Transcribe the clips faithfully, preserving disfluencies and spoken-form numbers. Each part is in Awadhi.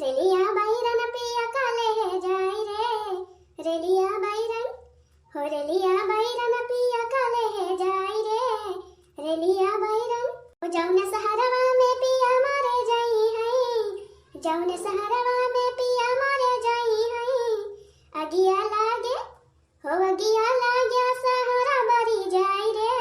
रेलिया बैरन पिया का लेहे जाई रे, रेलिया बैरन, हो रेलिया बैरन पिया का लेहे जाई रे, रेलिया बैरन। ओ जौन सहरवा में पिया मारे जाई है, जौन सहरवा में पिया मारे जाई है, अगिया लागे, हो अगिया लागे सहरा बरी जाई रे,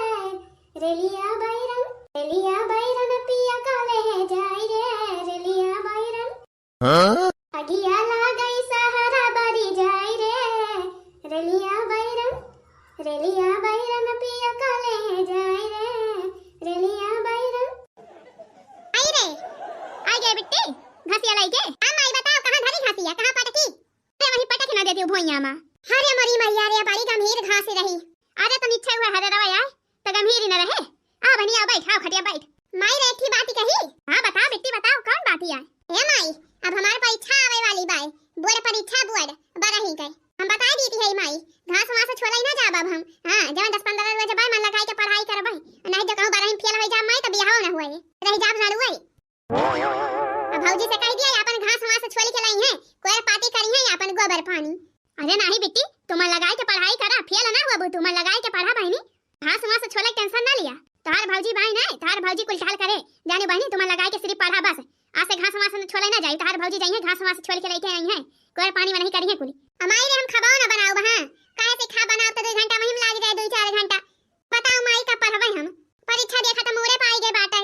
रेलिया बैरन, रेलिया बैरन पिया का लेहे जाई रे, रेलिया बैरन। हाँ? अगिया लागई सहरा बरी जाई रे, रेलिया बैरन, रेलिया बैरन पिया का लेहे जाई रे, रेलिया बैरन। आई रे, आ गए बिट्टी, घसिया लाई के। हाँ माई बताओ, कहाँ धरी घसिया, कहाँ पटकी? अरे वहीं पटक ना देती हूँ भुइयाँ मा। अरे मरी मैया रे, बड़ी गंभीर घास रही। अरे तनी इच्छा हुआ हरे रवा आए, तो गंभीर ही न रहे। आ बहिनी, आओ बैठ, आओ खटिया बैठ। माई रे, एक ही बात ही कही। हाँ बताओ बिट्टी बताओ, कौन बात ही आए? ए माई, अब हमार परीक्षा आवे वाली बाय, बोर्ड परीक्षा, बोर्ड, बरही के। हम बताई दीती है माई, घास वास छोलाई ना जाब अब हम। हाँ, जवन दस पन्द्रह रोज बाय मन लगाई के पढ़ाई करबै, नहीं तो कहूँ बरही फेल हो जाब माई तो बियाहो न हुए, रह जाब लड़ुए। अब भौजी से कह दिया, अपन घास वास छोल के लाई है, कोयर पाती करी है अपन गोबर पानी। अरे नाही बिट्टी, तू मन लगाई के पढ़ाई करा, फेल ना हुआ तू मन लगाई के पढ़ा बहिनी। घास वास छोले के tension ना लिया, तोहार भौजी बाई ना, तोहार भौजी कुल टहल करे। जाने बहिनी, तू मन लगाई के सिर्फ पढ़ा बस, आज से घास वास छोले ना जाई, तोहार भौजी जाई है घास वास छोल के लेके आई है, कोयर पानी वनही करी है कुली। अमाई रे हम खबाओ ना बनाओ बहा, काहे से खा बनाओ तो दो घंटा वहीं में लाग जाए, दो चार घंटा। बताओ माई का पढ़बै हम, परीक्षा दिया खत्म उरे पाई गए बाटे।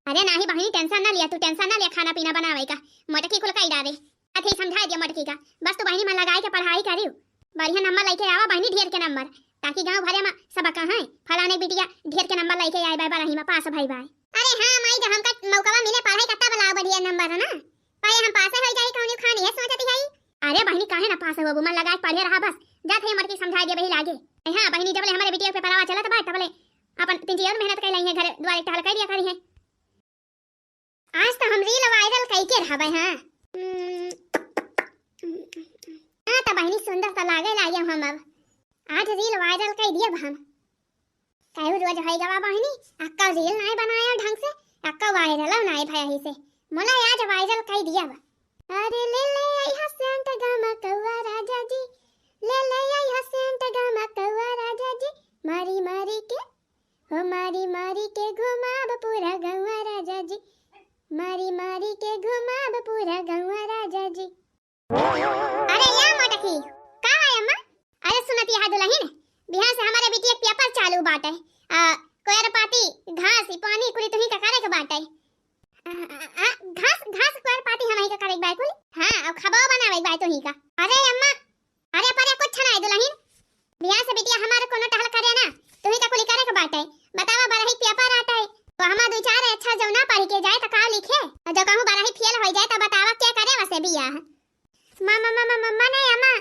अरे नाही बहिनी, tension ना लिया तू, tension ना लिया खाना पीना बनावे का, मोटकी कुल कई डारे। अथे समझाई दिया मोटकी का, बस तू बहिनी मन लगाई के पढ़ाई करियो, बढ़िया नंबर लेके आवा बहिनी, ढेर के नंबर, ताकि गाँव भरे में सब कहें फलाने बिटिया ढेर के नंबर लेके आए बाय, बरही में पास भई बाय। अरे हाँ माई, जब हमका मौकवा मिले पढ़ाई का तब लाओ बढ़िया नंबर है ना, पहले हम पास हो जाई कौनी खानी है सोचती है। अरे बहिनी काहे ना पास होबू, मन लगाए के पढ़े रहा बस। जात है मोटकी समझाई दे बही लागे। ए हाँ बहिनी, जबले हमारे बिटिया के पेपरवा चलत बा तबले अपन तिनची और मेहनत कर लई है, घर द्वारे टहल कर लिया करी है। आज तो हम reel viral कई के रहबे हाँ। हम्म, हाँ तो बहिनी सुंदर तो लागे लागे हम अब। आज reel viral कई दिया हम। कहू रोज होई गवा बहिनी, अक्का reel नाय बनाया ढंग से, अक्का viral नाय भया ही से। मोला आज viral कई दिया बा। अरे ले ले आई हा सेंट गमा कौआ राजा जी, ले ले आई हा सेंट गमा कौआ राजा जी, मारी मारी के, हो मारी मारी के घुमाब पूरा गौआ राजा जी, मारी मारी के घुमाब पूरा गौआ राजा जी। अरे या मोटकी, का है अम्मा? अरे सुनत यहाँ दुलहिन, बिहान से हमारे बिटिया के पेपर चालू बाटे। आ, कोयर पाती, घास, ई पानी कुली तुही का करे के बाटे। आ, आ, आ, घास, घास कोयर पाती हमही का करे के बाय कुली। हाँ, अब खबाओ बनावे के बाय तुही का। अरे अम्मा, अरे परे कुछ ना है दुलहिन। बिहान से बिटिया हमारे कोनो टहल करे ना, तुही का कुली करे के बाटे। बतावा बरही पेपर आटे, तो हमार दो चार अच्छा जो ना पढ़ के जाए तो का लिखे? और जो कहूँ बरही फेल हो जाए तो बतावा के करे वसे बियाह? मा, मा, मा, मा, मा, मा, नहीं, अम्मा,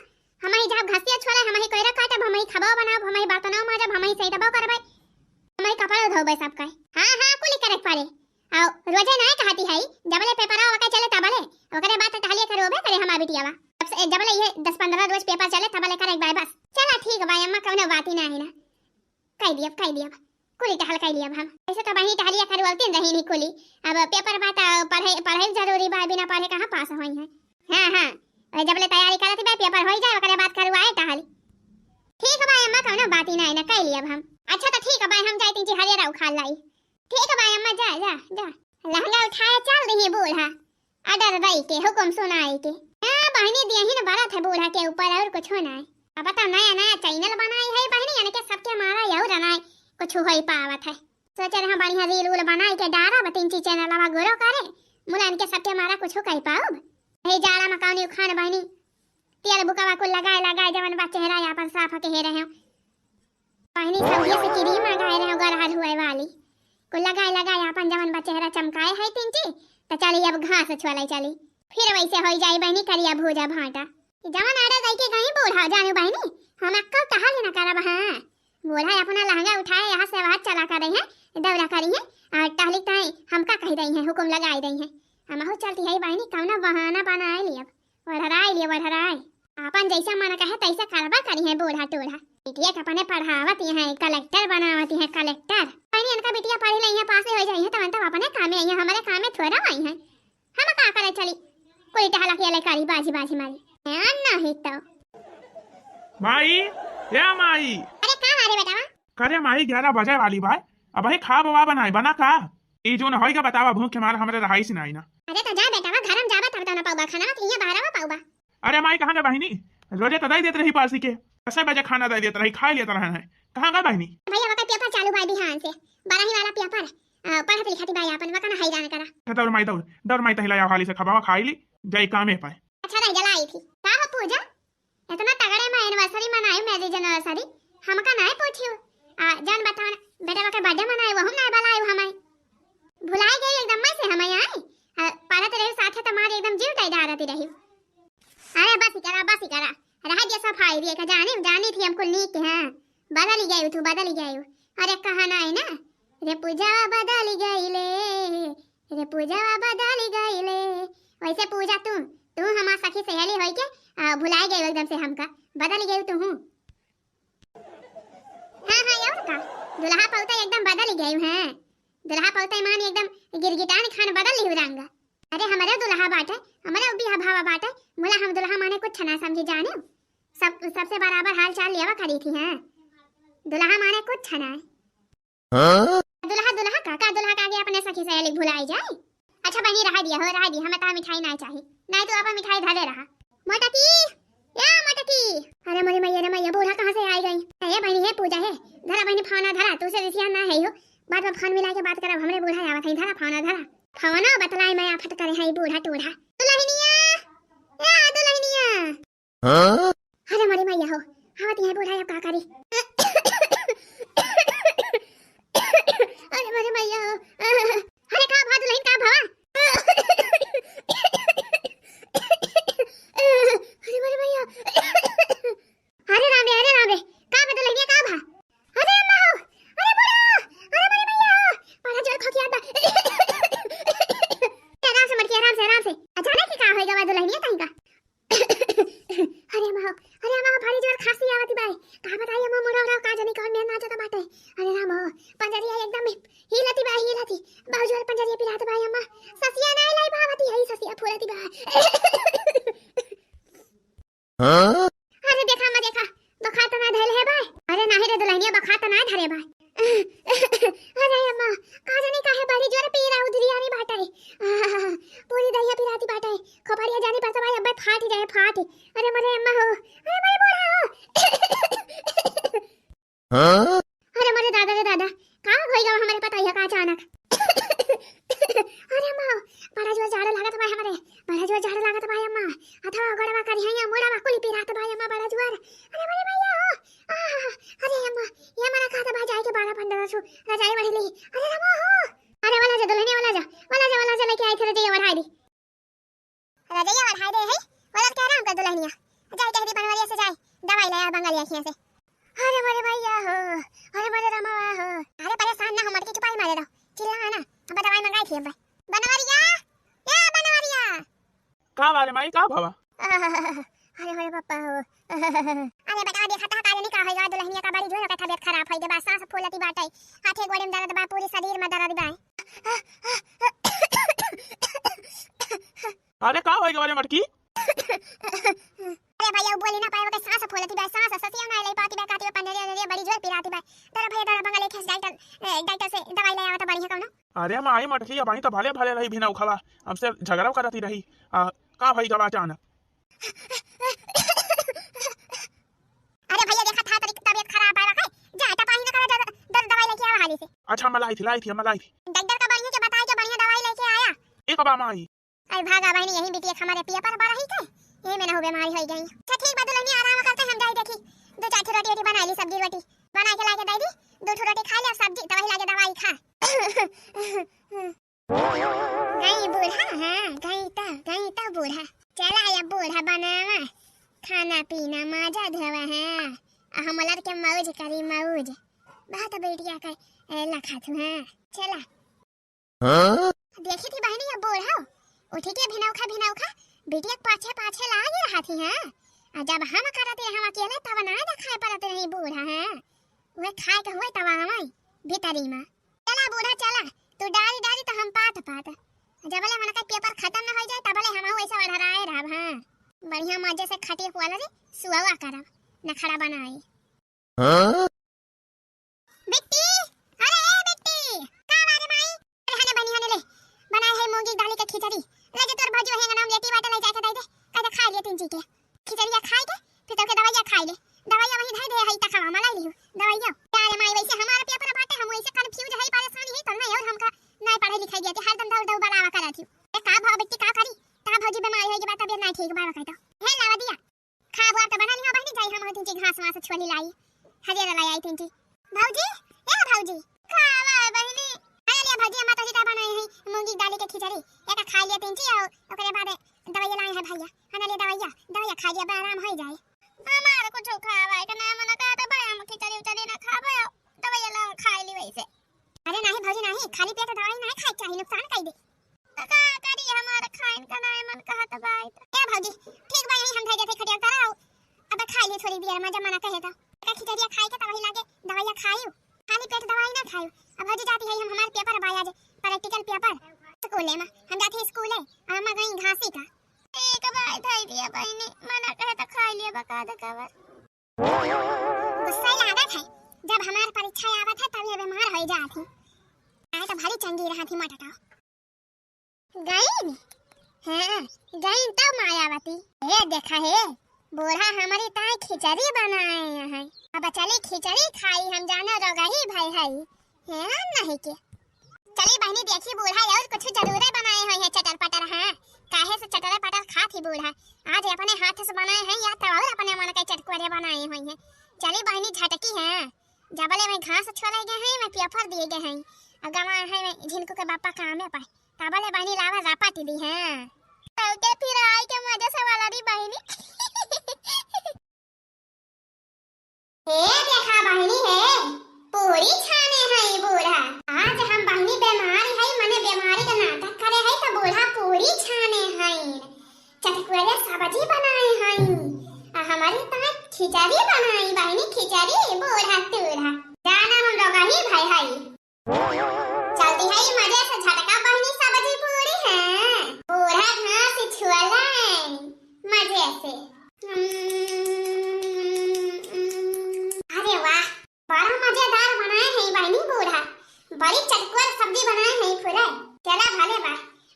हमही जाब घसिया छोले, हमही कोयरा काटब, हमही खबाओ बनाब, हमही बर्तनों माजब, हमही सैतबो करबै, हमही कपड़ो धोबै सबकै। हाँ, हाँ, कुली करे के पड़े। आओ, रोजे नाय कहती है, जबले पेपरवा ओके चले तबले, ओकरे बाद तो टहलिया के रोबे करे हमार बिटियावा। अब से, जबले ये दस पन्द्रह रोज पेपर चले तबले करे के बाय बस। चला ठीक बाय अम्मा, कौनो बात ही ना है ना। कह दियब, कह दियब। कुली टहल कइ लियब हम। ऐसे तो बहिनी टहलिया करवलतीन रही नहीं कुली। अब पेपर बा त पढ़े, पढ़े जरूरी बा, बिना पढ़े कहाँ पास होई है। हाँ, हाँ, और जब ले तैयारी करत बा, पेपर होई जाए, ओकरे बाद करवाए टहली। ठीक बा अम्मा, कौनो बात ही ना, ना कइ लियब हम। अच्छा तो ठीक बा, हम जाई तीन ची हरियर उखाड़ लाई। ठीक बा अम्मा, जा, जा, जा। लहंगा उठाए चल रही बूढ़ा। Order दई के, हुकुम सुनाई के। हाँ, बहिनी दियहिन बरत है बूढ़ा के ऊपर, और कुछ नाय। अब तो नया नया channel बनाई है बहिनी, इनके सबके मारा और नाय कुछ होई पावत है। सोचे रहा बढ़िया reel उल बनाई के डारा, बतिंची channel अब grow करे, मुला इनके सबके मारा कुछ कह पाउब। हे जाड़ा में कौनी उखान बहिनी, तेल बुकवा कुल लगाए लगाए जवन बा चेहरा आपन साफ के हे रहे। बहिनी सऊदिया से cream मंगाए रहे गरहर हुए वाली, कुल लगाए लगाए आपन जवन बा चेहरा चमकाए है तीन ची, त चली अब घास छोले चली, फिर वैसे होई जाई बहिनी करिया भूजा भाटा। जवन order दई के गई बूढ़ा जानू बहिनी, हम अक्कल तहाली न करब। हाँ, बूढ़ा अपना लहंगा उठाए यहाँ से वहाँ चला करे हैं, दौरा करी हैं, और टहली ताई हमका कह दई हैं, हुकुम लगाई दई हैं। हमहू चलती है बहिनी, कौना बहाना बनाए लियब। वढ़राई ले वढ़राई। आपन जैसा मन कहे तैसा करबा करी है बूढ़ा टूढ़ा। बिटिया के अपने पढ़ावत यहाँ कलेक्टर बनावत यहाँ कलेक्टर। पहले इनका बिटिया पढ़ी ले यहाँ पास हो जाई है तो तब अपने कामे आई है, हमारे कामे थोड़ा आई है। हम का करे चली? कोई टहला के ले कारी बाजी बाजी मारी। ए, अन्ना ही तो। माई, ए माई। अरे का मारे बेटा? करे माई, ग्यारह बजे वाली बा, अबही खाब वा बनाई बना का? ई जौन होई का बतावा, भूख के मारे हमरे रहाई से नाई ना। अरे तो जा बेटा, घर में जाबा तब तो ना पाउबा खाना, तो यहाँ बाहर में पाउबा। अरे माई, कहाँ गए बहिनी? रोजे तो दई देत रही पालसी के, दसे बजे खाना दई देत रही, खाई लेत रहन है। कहाँ गए बहिनी? भैया, वका पेपर चालू भाई बिहान से, बारहवीं वाला पेपर, अ, पढ़त लिखत भाई अपन, वका ना हैरान करा। तो दौड़ माई दौड़, दौड़ माई तहिला या हाली से खबावा खाई ली, जाई कामे पाए। अच्छा रह गला आई थी। का हो पूजा? इतना तगड़े में anniversary मनाई, marriage anniversary, हमका नाय पूछियो। आ, जान बताओ ना, बेटवा के birthday मनाई, वहू नाय बुलायो हमाई। भुलाए गई एकदम मैं से हमाई आई। आ, पढ़त रही साथे तुम्हारे एकदम जीव टाई डारती रही। अरे बस ही करा, बस ही करा। रह दिया सफाई दिए का जानी, जानी थी हमको नीक है। बदल गई तू, बदल गई। अरे कहा ना है ना, रे पूजा बदल गई ले, रे पूजा बदल गई ले। वैसे पूजा तू, तू हमार सखी सहेली होई के, आ, भुलाए गई एकदम से हमका, बदल गई तू हूँ। हाँ, हाँ, और का? दुल्हा पौता एकदम बदल गई हैं। दुल्हा पौता मान एकदम गिरगिटान खान बदल लिहु रंग। अरे हमरे दुल्हा बाटे, हमरे बिहा भावा बाटे, मुला हम दुल्हा माने कुछ ना समझी जाने। सब, सबसे बराबर हाल चाल लेवा करी थी हैं। दुल्हा माने कुछ ना है। हाँ? दुल्हा, दुल्हा का, का दुल्हा का आगे अपने सखी सहेली भुलाई जाए? अच्छा बहिनी, रहा दिया हो, रहा दिया, हमें तो मिठाई ना चाहिए, नहीं तो अपन मिठाई धरे रहा। मोटकी, या मोटकी। अरे मोरी मैया रे मैया, बूढ़ा कहाँ से आई गई? ए बहिनी, हे पूजा है, धरा बहिनी फाना धरा, तू से रिसिया ना है हो, बाद में फोन मिला के बात करब, हमरे बूढ़ा आवत है, धरा फाना धरा। फोनो बतलाई मैं आफत करे है बूढ़ा टूढ़ा। दुल्हनिया, या दुल्हनिया। हाँ? अरे मोरी मैया हो, आवत है बूढ़ा, अब का करी? अरे मोरी मैया हो, अरे का भा दुल्हन, का भवा? अरे मोरी मैया, अरे राम रे, अरे राम रे, का भा दुल्हनिया, का भा? अरे अम्मा हो, अरे बूढ़ा हो, अरे मोरी मैया हो, बड़ा जोर खोखियात बा। आराम से मटकी, आराम से, आराम से। अचानक ही का होई गवा दुल्हनिया तहीं का? अरे अम्मा हो, अरे अम्मा हो, भारी जोर खांसी आवती बाय। का बताई अम्मा, मोरा ओरा का जानी कौन मेर नाचत बाटे। अरे राम हो, पंजरिया एकदम हिलती बा, हिलती। बहुत जोर पंजरिया पिरात बा अम्मा। ससिया ना लाई भावती है, ससिया फूलती बा। हाँ? अरे देखा अम्मा देखा, बखार त ना धइल है बाय। अरे नाही रे दुल्हनिया, बखार त ना धरे बाय। अरे अम्मा, का जानी काहे बड़ी जोर पीरा उधरिया नहीं बाटे। आह, पूरी दहिया पिराती बाटे। खोपड़िया जानी पर त भाई अब्बे फाट जाए, फाट। अरे मरे अम्मा हो, अरे मरे बूढ़ा हो। हाँ? अरे मरे दादा रे दादा, का होई गवा हमरे पता है का अचानक? अरे अम्मा, बड़ा जोर जाड़ा लागत बा हमरे, बड़ा जोर जाड़ा लागत बा अम्मा। हथवा गोड़वा करिहैया मुड़वा कुली पिरात बा अम्मा, बड़ा जोर। अरे मरे भैया हो, आह, अरे अम्मा, ये मना कहा था भाई जाए के बारह पन्द्रह सौ रजाई बढ़ ली। अरे रामा हो, अरे वाला जा दुल्हनिया, वाला जा, वाला जा, वाला जा लेके आई थे रजैया बढ़ाई दी। रजैया ओढ़ाई दे है, बोलत कह रहा हमका दुल्हनिया। जाए कह दी बनवरिया से जाए, दवाई ले आ बंगालिया खिया से। अरे मोरे भैया हो, अरे मोरे रामा हो। अरे परेशान ना हो, मटकी चुपाई मारे रहो, चिल्ला ना, अब दवाई मंगाई थी अब। बनवरिया, ए बनवरिया। का बारे माई, का भवा? अरे मोरे पप्पा हो। अरे बेटा देखा था काजनी का होइगा, दुल्हनिया का बड़ी जोर का तबियत खराब होई के बा, सांस फूलती बाटे, हाथे गोड़े में दर्द बा, पूरी शरीर में दर्द बा। अरे का होई गवा रे मटकी? अरे भैया, वो बोली ना पाए, ओके सांस फूलती बा, सांस ससिया ना ले पाती बा, काटी बा, पंजरिया, पंजरिया बड़ी जोर पिराती बा। धरा भैया, धरा बंगाली खेस डॉक्टर, ए, डॉक्टर से दवाई ले आवा तो बढ़िया कौनो। अरे माई मटकी, अबहीं तो भले भले रही, बिना उखवा हमसे झगड़ा करती रही। आ, का भई गवा अचानक? अरे भैया, देखा था तेरी तबीयत खराब है, रखा जा, टपाही ना करा, जा, दर दवाई लेके आवा हाली से। अच्छा, अम्मा लाई थी, लाई थी, अम्मा लाई थी। डॉक्टर का बढ़िया के बताए के बढ़िया दवाई लेके आया। एक बा माई। अरे भागा बहनी, यही बिटिया के हमारे पिया पर बा रही के, यही में ना हो बीमारी होई गई। अच्छा ठीक बा दुल्हनिया, आराम करते हम जाई देखी, दो चार ठो रोटी, रोटी बना ली, सब्जी रोटी बना के लाके दे दी, दो ठो रोटी खा ले, सब्जी तो वही लाके दवाई खा। गई बूढ़ा, हाँ, गई तो, गई तो बूढ़ा। चला या बूढ़ा बनावा, खाना पीना मजा धोवा, हाँ, आ हम लड़के मौज करी मौज। बहुत बेटिया के, ए, लखा तू, हाँ, चला। हाँ? देखी थी बहनी, अब बूढ़ा उठी के भिनौखा भिनौखा बिटिया के पाछे पाछे लागी रहा थी, हाँ? आ जब हम करत रहे हम अकेले, तब ना देखाई पड़त रही बूढ़ा, हाँ? वह खाए के हुए तब आवाई भीतरी में। चला बूढ़ा चला, तू डारी डारी तो हम पात पात। जबले हमन का पेपर खतम न होइ जाए, तबले हमहू ऐसे अड़हराए रहब। हाँ, बढ़िया मजे से खटिया पुआला रे, सुअवा करब, नखड़ा बनाई। हाँ? बिट्टी, अरे ए बिट्टी, का बारे माई? अरे हने बहिनी, हने ले, बनाए है मूंगी दाली के खिचड़ी। ले जे तोर भौजी वही अंगना में लेटी बाटे, ले जाके दे दे, कह दे खा लिए तीन जी के। खिचड़िया खाए के, फिर तोके दवाइया खाए ले। दवाइया वहीं धइ दे, हई तखवा मलाई लियो। दवाइया। का रे माई, वैसे हमारा पेपर बाटे, हम वैसे confuse है, परेशान है, तो नहीं और हमका नहीं पढ़े लिखे दिया, हरदम दौड़ दौड़ बलावा करत ही। ए का भा बिट्टी का करी? का भौजी बीमारी होई के बाद तबियत नहीं ठीक बा, कहता। हे लावा दिया। खा बुआ त बना लिहा बहिनी, जाई हम होती जी घास वास छोली लाई। हरियर लाई आई थी जी। भौजी, ए भौजी, खावा बहिनी। अरे लिया भौजी, अम्मा तोही का बनाई है मूंगी दाली के खिचड़ी। एका खा लिया तीन जी, और ओकरे बाद दवाइया लाई है भैया। हना लिया दवाइया, दवाइया खा लिया, बा आराम हो जाए। हमार कुछ खावा के ना मन कहत बा, हम खिचड़ी उचड़ी ना खाबे, दवाइया ला खा ली वैसे। अरे नहीं भौजी नहीं, खाली पेट दवाई नहीं खाए के चाही, नुकसान कर दे। त का करी, हमार खाइन का नाय मन कहत बाई त। ए भौजी, ठीक बा, यही हम धइ देते खटिया कराओ। अब खाई ली थोड़ी देर में, जब मना कहे त। का खिचड़िया खाई के त वही लागे दवाइया खायू, खाली पेट दवाई ना खायू। अब भौजी जाती है, हम हमार पेपर बा आज, practical पेपर स्कूले में, हम जाते हैं स्कूले, और अम्मा गई घासी का। ठीक बा, धइ दिया बहिनी, मना कहे त खाई लिया बका दे कवर। गुस्सा लागत है, जब हमार परीक्षा आवत है तब ये बीमार हो जात ही। आए तो भरी चंगी रहत ही मोटका। गईन? हाँ, गईन तब मायावती। ए देखा हे, बूढ़ा हमारी ताई खिचड़ी बनाए हैं। अब चली खिचड़ी खाई, हम जाने रोगही भई है। हे हम नहीं के। चली बहिनी, देखी बूढ़ा और कुछ जरूरे बनाए होई है चटर पटर, हाँ। काहे से चटर पटर खात ही बूढ़ा। आज अपने हाथ से बनाए हैं या तो और अपने मन के चटकुरे बनाए होई है। चली बहिनी झटकी है। जबले में घास छोले गए हैं, में पेपर दिए गए हैं। और गवा है में झिनकू के बापा कामे पर। तबले बहिनी लावा रापा टी दी है। तब के फिर आई के मजे से वाला दी बहिनी। हे देखा बहिनी हे, पूरी छाने हई बूढ़ा। आज हम बहिनी बीमारी हई, मने बीमारी के नाटक करे हई, तो बूढ़ा पूरी छाने हई, चटकुरे सब्जी बनाए हई, आ हमारी तना खिचड़ी बनाई बहिनी, खिचड़ी बूढ़ा तूढ़ा। जाना हम लोग ही भाई हई। चलती है मजे से झटका बहिनी सब्जी पूरी है। बूढ़ा घास छुअला मजे से। अरे वाह, बड़ा मजेदार बनाए है बहिनी बूढ़ा। बड़ी चटकुर सब्जी बनाए है पूरा। चला भले बा,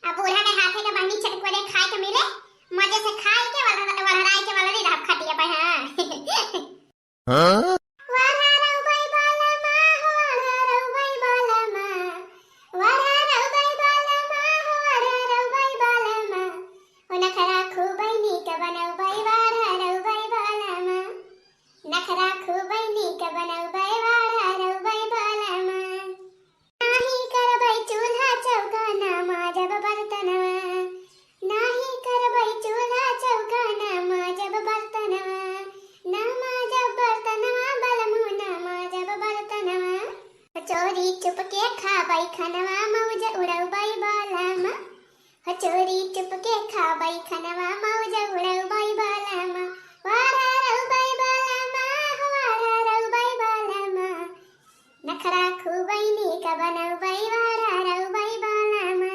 अब बूढ़ा के हाथे के बहिनी चटकुरे खाए के मिले, मजे से खाए के वरहराए के वाला रही रहा खटिया पे। हाँ। हाँ? ओ नखरा खूबै नीक बनौबै वाढ़ा रौबै बालमा। नखरा खूबै नीक बनौबै वाढ़ा रौबै बालमा। नाही करबै चूल्हा चौका ना माजब बर्तनवा। नाही करबै चूल्हा चौका ना माजब बर्तनवा। ना माजब बर्तनवा बलमू ना माजब बर्तनवा। चोरी चुपके खाबै खनवा मौज उड़ौबै बालमा। हो चोरी चुपके खाबै खनवा मौज उड़ौबै बालमा। वारा रौबै बालमा, हो वारा रौबै बालमा। नखरा खूबै नीक बनौबै वारा रौबै बालमा।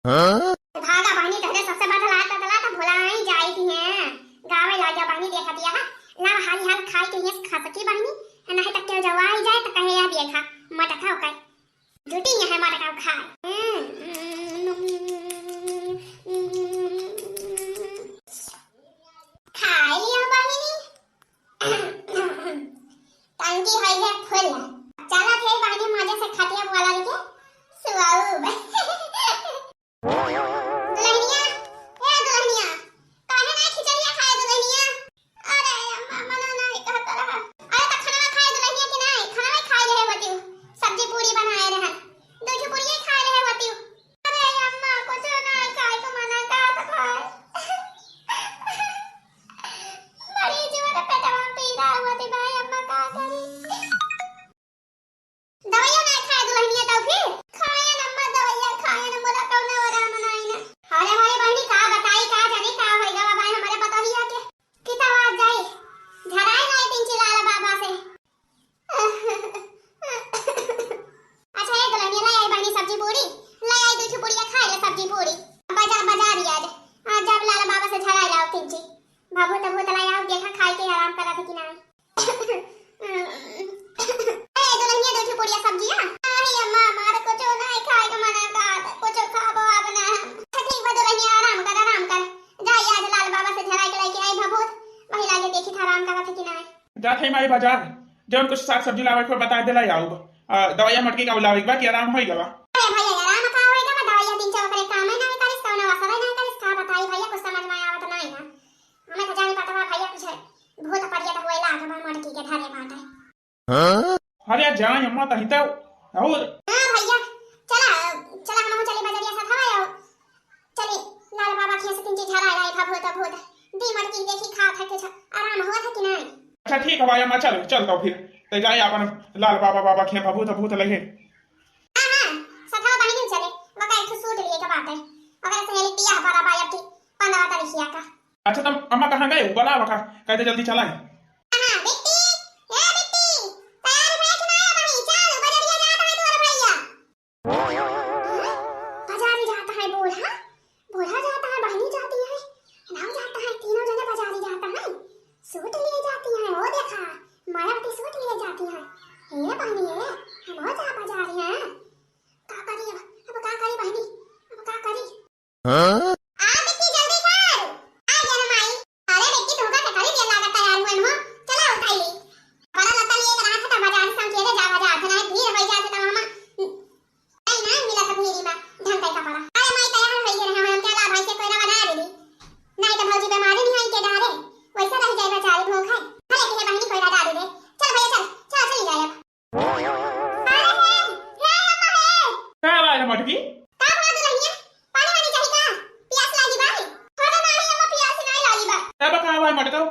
हाँ? भागा बहिनी, तहरे सबसे बदलात बदलात भुलाई जाई थी हैं। गावे लाग जा बहिनी, देखा दिया है। लाव हाली हाल खाई के हियस खसकी बहिनी, नहीं तो केहू जवाई जाए तो कहे या देखा, मटका ओकर। जुटी यहाँ मटका खाए। खाई लियो बहिनी। टंकी होई है फुल। चला थे बहिनी मजे से खटिया वाला लेके सुआऊ। जात है माई बाजार, जौन कुछ साग सब्जी लावे के बा बताइ देला आउब। आ, दवाइया मटकी का लावे के बा कि आराम होई गवा? अरे भैया, आराम का होई गवा? दवाइया तीन चार ओकरे काम ही नहीं करिस, कौनो असर ही नहीं करिस, का बताई भैया, कुछ समझ में आवत नहीं है। हमें तो जानी पता बा भैया, कुछ भूत परियत होए लाग बा, मटकी के धरे बाटे। अरे जाए अम्मा, तही तो। और हाँ भैया, चला, चला, हम चली बजरिया साथ हवा आओ। चली, लाल बाबा के से तीन चीज हरा आई, भभूत, भभूत। दी मटकी देखी, खा था कुछ आराम हुआ था कि नहीं? अच्छा ठीक है भाई अम्मा, चल, चल तो फिर। तो जाए अपन लाल बाबा, बाबा के भभूत, भभूत लगे। हाँ, हाँ, सथवा बहिनी चले, वका एक ठो सूट लिए के बाटे। अगर सहेली पिया हमारा बायब की पन्द्रह तारीखिया का। अच्छा, तब अम्मा कहाँ गए? बुलावा का, कहते जल्दी चला है। हाँ, बिट्टी, ए बिट्टी, तैयार भइया कि ना? अबही चल, बजरिया जात है तोर भैया। बाजारी जाता है बूढ़ा, बूढ़ा जाता है, बहिनी जाती है, नाव जाता है, तीनों जने बाजारी जाता है, सूट लिए जाती है। ओ देखा, मायावती सूट लिए जाती है। ए बहिनी, ए, हम हो जा बाजारी हैं। का करी अब, अब का करी बहिनी, अब का करी? हाँ? आ बिट्टी, जल्दी कर। आ गया ना माई। अरे बिट्टी, तुमका के करी देर लागत तैयार हुए हो। चला उठाई ली। बड़ा लत्ता लिए के रहा था, बाजार से हम केरे जावा जात है, नहीं भीड़ होई जात है, तब हम नहीं, नहीं मिला था भीड़ी में ढंग का कपड़ा। अरे माई, तैयार होई गए रहे हम, क्या ला भाई से कोई रवा ना दे दी। नहीं तो भौजी बीमारी नहीं आई के डारे। वैसा रह जाए बेचारी भूख है। भले की है बहिनी कोई रवा दे दे। चल भैया चल, चल चली जाए अब। अरे हे, हे अम्मा हे। का बा रे मटकी? का भा दुलहिया? पानी वानी चाही का? पियास लागी बा? अरे नाही अम्मा, पियास नाही लागी बा। तब का बा मटका?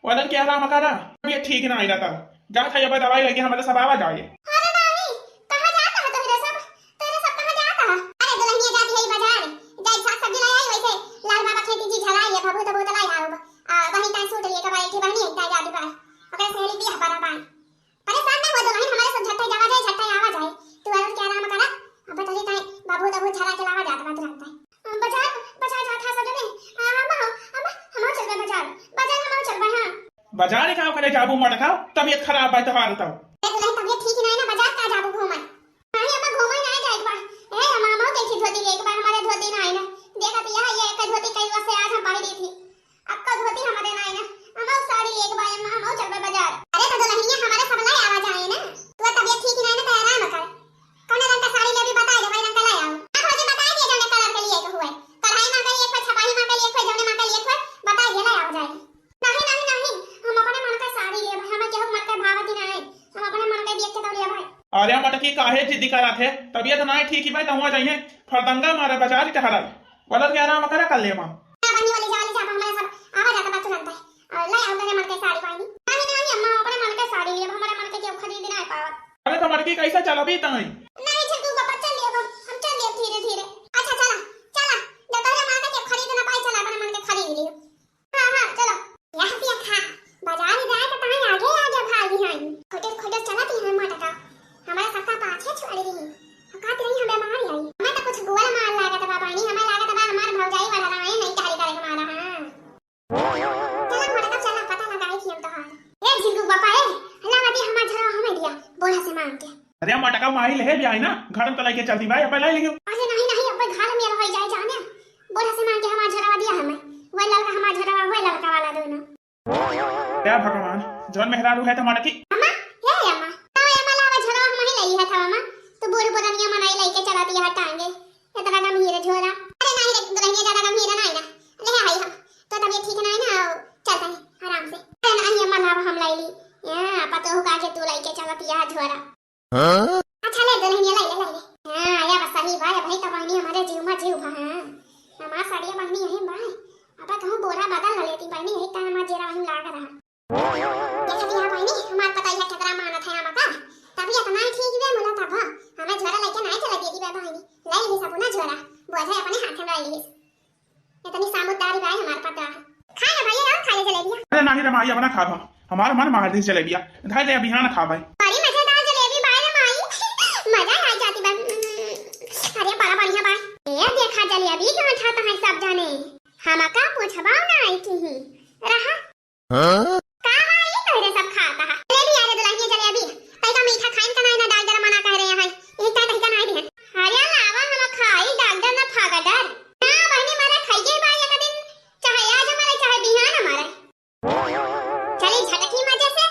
वदन के आराम करा। तबियत ठीक नाही रहता। जा खाई अब दवाई लगी, हमारे सब आवा जाए। अरे नाही, कहाँ जाता है तोहरे सब? तोहरे सब कहाँ जाता है? अरे दुलहिया जाती है बाजार। जाई साग सब्जी लाई आई, वैसे लाल बाबा खेती जी झलाई है, भभूत भभूत लाई आओ। आ, बहिनी ताई सूट लिए, कबाई की बहिनी है, ताई जाती बा। ओकरे सहेली बियाह पड़ा बा। परेशान ना हुआ दुलहिन, हमारे सब झट्टे जावा जाए, झट्टे आवा जाए। तू आराम के आराम करा। अब तोरी ताई बाबू तबू झरा के लावा जात बा तुरंत। बाजार, बाजार जात है सब जने। हाँ, हम, हम, हम चलबे बाजार। बाजार हम चलबे, हाँ। बाजार का करे जाबू मटका? तबियत खराब बा तोहार तब। ए दुलहिन, तबियत ठीक नहीं ना, बाजार का जाबू घूमे? नहीं, अब घूमे नहीं जाए एक बार। ए, हम, हम कैसी धोती ले एक बार, हमारे धोती ना आई ना। देखा तो यह, ये एक धोती कई वर्ष से आज हम पहनी थी। अक्का धोती हमारे नाई ना, हमहू साड़ी लेके बा अम्मा, हमहू चलबे बाजार। अरे तो दुलहिनिया हमारे सब लाई आवा जाए ना, तू तबियत ठीक नहीं ना, तो आराम कर। कौन रंग का साड़ी लेबी बताई दे, वही रंग का लाई आओ। आप भौजी बताई दिए जाने कलर के लिए के हुए, कढ़ाई मांगे लिए कोई, छपाई मांगे लिए कोई, जौने मांगे लिए कोई, बताई दिए लाई आवा जाए। नहीं, नहीं, नहीं, हम अपने मन का साड़ी लेब, हमें केहू मन का भावत ही नहीं, हम अपने मन का देख के तो लेब। अरे मटकी काहे जिद्दी करत है, तबियत नहीं ठीक ही भाई, तो हुआ जाइए, फरदंगा मारे बाजार टहराई। बोलत के आराम करे कर ले माँ। हाँ, बहनी वाली जाली जा, हमारे सब आवा जाता बा तुरंत है। और ले आओ मेरे मन के साड़ी पानी। नहीं, नहीं, अम्मा, अपने मन के साड़ी लिए, हमारे मन के क्यों खरीद ना पावत। अरे तो मटकी कैसे चलबी तई? नहीं, झिंकू बाबा, चल लियो, हम चल लियो धीरे धीरे। अच्छा, चला, चला, जब तोहरे मन के क्यों खरीद ना पाई, चला, अपने मन के खरीद लियो। हाँ, हाँ, चलो। यह पिया खा, बाजार जाए तो तहां आगे आगे भागी हैं। खोटे खोटे चलत ही हैं मटका, हमारे सबका पाछे छोड़ दी। कहत रही हमें मार आई। हमें तो कुछ गोल मार लागत बा बहनी, हमें लागत बा हमार भौजाई वाला राय नहीं टहरी करे के मारा, हाँ। चला मटका चला, पता लगाई थी हम तोहार। ए झिंकू बापा ए, लावा दी हमार झरवा हमें दिया, बोला से मांग के। अरे मटका माई ले भी आई ना, घर में तो लेके चलती भाई, अब ले लियो। अरे नहीं नहीं, अब घर में रह जाए जाने, बोला से मांग के हमार झरवा दिया हमें, वही ललका हमार झरवा, वही ललका वाला दोनों। हे भगवान, जौन मेहरारू है तो मटकी। अम्मा, हे अम्मा, तो अम्मा लावा झरवा हम ही ले लिया था अम्मा। तो बूढ़ पुरनिया मनाई लेके चला दिया है टांगे। इतना गंभीर झोला। अरे नहीं रे, दुलहिनिया ज्यादा गंभीर नहीं ना। ले आई हम। तो तबियत ठीक नहीं ना, आओ, चलता है आराम से। अरे नहीं अम्मा लावा हम ले ली। या, पतोह का के तू लेके चला दिया है झोला। हाँ? अच्छा ले दुलहिनिया ले ले ले ले। हाँ, या बस सही बा, या भाई तो बहनी हमारे जीव मा जीव बा, हाँ। हमार साड़िया बहनी यही बा। अब कहूँ बोरा बदल न लेती बहनी, यही टाइम मा जेरा वहीं लाग रहा। देखा दिया बहनी, हमार पता यह कितना मानत है हमका। तबियत नहीं ठीक बे मुला तब हमें झोरा लेके नहीं चला देती बे बहनी। ले ली सब ना झोरा, बोझा अपने हाथ में ले ली। इतनी सामुदारी बाई हमार पता है। खा ना भैया, आओ खा ले जलेबिया। अरे नाही रे माई, अब ना खाब हम। हमार मन मार दी जलेबिया। धर दे, अभी हाँ ना खाब है। बड़ी मजेदार जलेबी बाई रे माई। मजा आ जाती बा। अरे बड़ा बढ़िया बाई। ए देखा जलेबी कहाँ खाता है सब जाने। हमका पूछबा ना आई की ही। रहा। हाँ? का है ये तोहरे सब खाता है? जलेबी, अरे दुलहिनिया जलेबी। तैका मीठा खाइन का नाही ना, डाल जरा मना कह रहे हैं। यही तय तैका नाही दिहन। अरे लावा हम खाई, डाल डर ना फागा डर। ना बहनी मारे खाइए बा एक दिन, चाहे आज हमारे, चाहे बिहान हमारे। चली झटकी मजे से।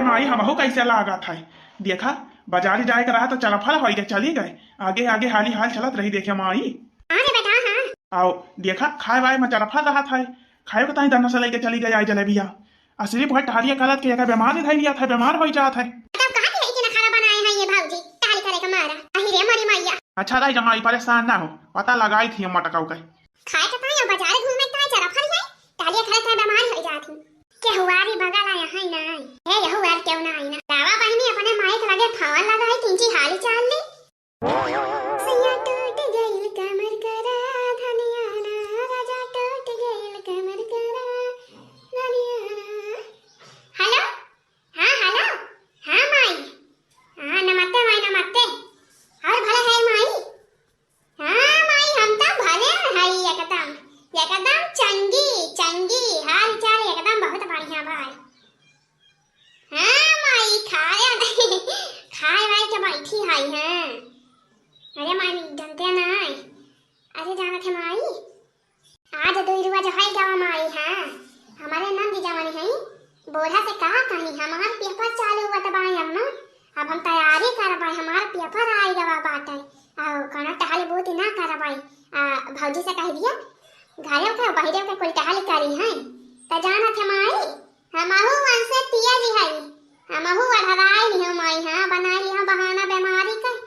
माई, हमहू कैसे लागत है। देखा, बाजारी जाए के रहा तो चरफल होई के चली गए। आगे आगे हाली हाल चलत रही, देखे माई। हाँ रे बेटा, हाँ। आओ, देखा, खाए वाए में चरफल रहत है, खाए के ताई दन्ना से लेके चली गई आई जलेबिया। आ सिर्फ वह टहलिया करत के एका बीमारी धइ लिया था, बीमार होई जात है। तब कहा थी कि नखरा बनाए हैं ये भौजी, टहली करे के मारा। अही रे मोरी मैया। अच्छा दाई जमाई, परेशान ना हो, पता लगाई थी मोटकाऊ के। खाए के ताई बाजार घूमे ताई चरफल है, टहलिया करे ताई बीमार होई जात ही। के हुआरी बगल आया है ना। हे यहुआर क्यों ना आई ना। लावा बहिनी अपने माई के लगे फोन लगा है, किंची हाली चाल ली। सैया टूट गइल कमर करा, धनिया ना, राजा टूट गइल कमर करा, धनिया ना। हेलो, हाँ हेलो, हाँ माई, हाँ नमस्ते माई नमस्ते। और भला है माई? हाँ माई, हम तो भले हई एकदम, एकदम चंगी चंगी, हाल चाल एकदम बहुत बढ़िया भाई। हाँ माई, खाए खाए वाए के बैठी हई, हाँ। अरे माई, जानते ना, अरे जानत है माई, आज दुई रुआ जो है गवा माई, हाँ, हमारे नंद जवन है, बूढ़ा से कहा कहीं, हमार पेपर चालू हुआ तब आई अम्मा, अब हम तैयारी करब, हमार पेपर आई गवा बाटे, और कोनो टहल बूत ना करब। आ भौजी से कह दिया, घरे के बहिरे के कुल टहल करी है, त जानत है माई, हमहू वंशे तेज हई, हमहू अढ़राई लिहो माई, हाँ, बनाई लिहो बहाना बीमारी के।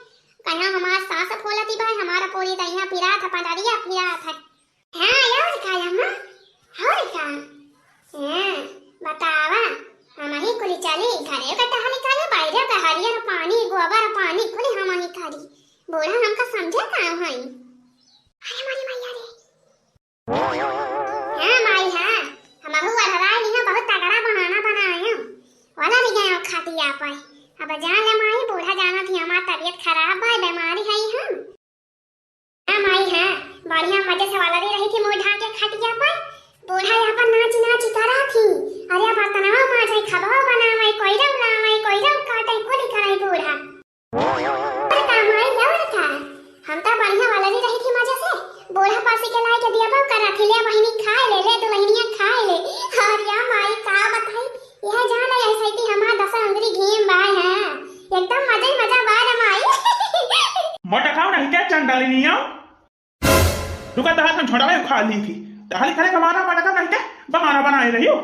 कहाँ हमार सांस फूलती बा, हमारा पूरी दहिया पिरात है, पटरिया पिरात है। हाँ, और का अम्मा? और का? हाँ, बतावा, हमही कुली चली, घरे का टहली करे, बाहरे का हरियर पानी, गोबर पानी, कुली हमही करी। बूढ़ा हमका समझे का हई? अरे मोरी मैया रे, हाँ माई, हाँ, हमहू अढ़राई लिहो, बहुत तगड़ा बहाना बनायो। वाला भी गयो खटिया पर। अब जान ले माई, बूढ़ा जानत ही हमार तबीयत खराब बा, बीमारी है हम। हाँ माई, हाँ, बढ़िया मजे से वाला भी रही थी, मुँह ढाक के खटिया पर। बूढ़ा यहाँ पर नाच नाच करा थी। अरे बर्तनवा माजे, खबवा बनावे, कोई रंग लावे, कोई रंग काटे, कुल करे बूढ़ा। अरे का माई, और का? हम तो बढ़िया वाला भी रही थी मजे से। बूढ़ा पासी के लाए के दिया बहू करा थी, ले बहिनी खाए ले, ले दुल्हनिया खाए ले। और या माई का बताई, यह जान ले ऐसे कि हमार दस अंगरी घी में बाय है। एकदम मजे ही मजा बाय रे माई। मोटा खाओ नहीं क्या चंडालिनिया? रुका, तहार हम छोड़ावे खा ली थी। तहार करे कमाना मोटा खाओ नहीं क्या? बहाना बनाए रही हो।